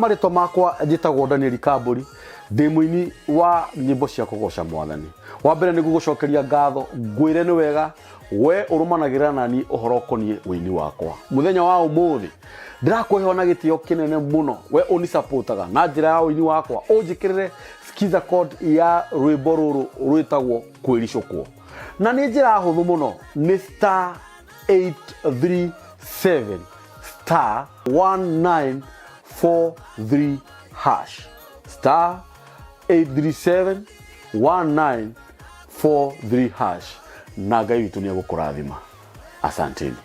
Marĩtwa makwa njĩtagwo Daniel Kambũri, ndĩ mũini wa nyĩmbo cia kũgoca Mwathani. Wa mbere nĩ ngũgũcokeria ngatho, ngwĩre nĩ wega we ũrũmanagĩrĩra nani ũhoro ũkoniĩ ũini wakwa. Mũthenya wa ũmũthĩ ndĩrakũhe na gĩtĩo kĩnene mũno, we ũnisapotaga na njĩra ya ũini wakwa, ũnjĩkĩrĩre skiza code ya rwĩmbo rũrũ rwĩtagwo Kwĩricũkwo. Na nĩ njĩra hũthũ mũno, nĩ star 837 star 1943 hash, star 837 1943 hash, na Ngai witũ nĩ egũkũrathima. Asanteni.